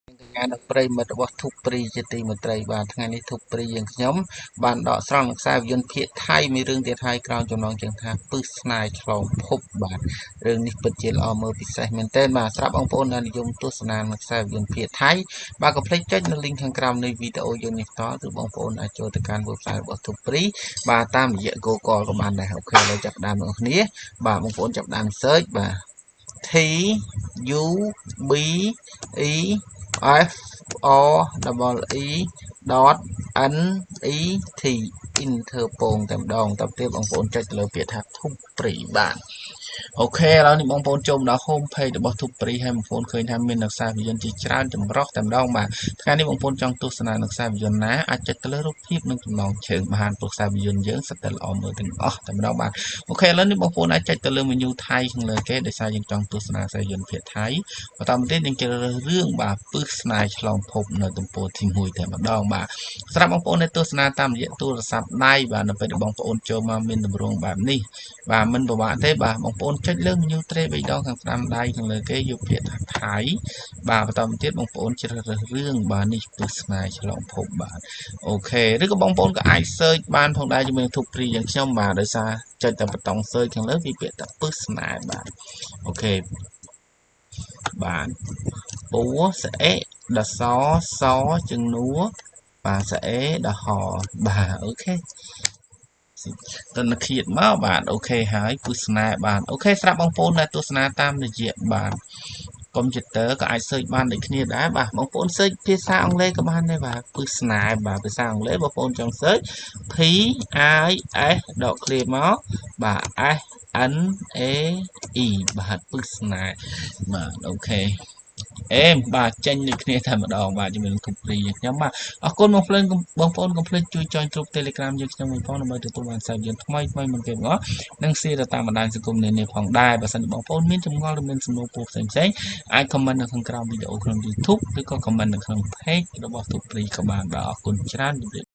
កញ្ញានិងប្រិយមិត្តរបស់ធុព្រីជាទីមេត្រីបាទថ្ងៃនេះធុព្រីយើងខ្ញុំបានដកស្រង់ខ្សែភាពយន្តភាគថៃមួយរឿងទៀតហើយក្រោមចំណងជើងថាពឹសស្នេហ៍ឆ្លងភពបាទរឿងនេះពិតជាល្អមើលពិសេសមែនទែនបាទស្រាប់បងប្អូនដែលនិយមទស្សនានៅខ្សែភាពយន្តភាគថៃបាទកុំភ្លេចចុចនៅ link ខាងក្រោមនៃវីដេអូយើងនេះផ្ទាល់ឬបងប្អូនអាចចូលទៅកាន់ website របស់ធុព្រីបាទតាមរយៈ Google ក៏បានដែរ OK ឥឡូវចាប់ផ្ដើមបងប្អូនបាទបងប្អូនចាប់ផ្ដើម search បាទ T U B E F R double E dot N E T enter ពងតែម្ដងតទៅទៀតបងប្អូនចុចទៅលើពាក្យថាធុព្រីបាទ OK ឥឡូវនេះបងប្អូនចូលមកដល់ home page របស់ធុព្រីហើយបងប្អូនឃើញថាមានខ្សែភាពយន្តជាច្រើនចម្រុះតែម្ដងបាទថ្ងៃនេះបងប្អូនចង់ទស្សនានឹងខ្សែភាពយន្តណាអាចចុចទៅលើរូបភាពនិងចំណងជើងបានព្រោះខ្សែភាពយន្តយើងសុទ្ធតែល្អមើលទាំងអស់តែម្ដងបាទ OK ឥឡូវនេះបងប្អូនអាចចុចទៅលើ menu ថៃខាងលើគេដោយសារយើងចង់ទស្សនាខ្សែភាពយន្តភាគថៃបន្តមកទៀតយើងជ្រើសរើសរឿងបាទពឹសស្នេហ៍ឆ្លងភពនៅទំព័រទី1តែម្ដងបាទសម្រាប់បងប្អូនដែលទស្សនាតាមរយៈទូរស័ព្ទដៃបាទនៅពេលដែលបងប្អូនចូលមកមានទម្រង់បែបនេះបាទមិនពិបាកទេបាទបងប្អូនចុចលើ menu ត្រេ3ដងខាងស្ដាំដៃខាងលើគេយកពាក្យថាថៃបាទបន្តមកទៀតបងប្អូនជ្រើសរើសរឿងបាទនេះពឹសស្នេហ៍ឆ្លងភពបាទ OK ឬក៏បងប្អូនក៏អាច search បានផងដែរជាមួយនឹងធុព្រីយ៉ាងខ្ញុំបាទដោយសារចុចតែប៊ូតុង search ខាងលើវាពាក្យថាពឹសស្នេហ៍បាទ OK បាទពូស្អេដសសជំនួបាទស្អេដហបាទ OK តនឃាតមកបាទ OK ហើយពឹសស្នេហ៍បាទ OK ស្រាប់បងប្អូនដែលទស្សនាតាមរយៈបាទកុំព្យូទ័រក៏អាច search បានដូចគ្នាដែរបាទបងប្អូន search ភាសាអង់គ្លេសក៏បានដែរបាទពឹសស្នេហ៍បាទភាសាអង់គ្លេសបងប្អូនចង់ search P I S ដក clear មកបាទ S N A E បាទពឹសស្នេហ៍បាទ OK អេមបាទចេញដូចគ្នាតែម្ដងបាទជាមួយនឹងធុព្រីយើងខ្ញុំបាទអរគុណបងប្អូនបងប្អូនកុំភ្លេចជួយចុចគ្រប់ Telegram យើងខ្ញុំមួយផងដើម្បីទទួលបានខ្សែភាពយន្តថ្មីថ្មីមុនគេបង្អស់និង share ទៅតាមបណ្ដាញសង្គមនានាផងដែរបើសិនជាបងប្អូនមានចម្ងល់ឬមានសំណួរពូផ្សេងផ្សេងអាច comment នៅខាងក្រោមវីដេអូក្នុង YouTube ឬក៏ comment នៅក្នុង page របស់ធុព្រីក៏បានបាទអរគុណច្រើនជម្រាប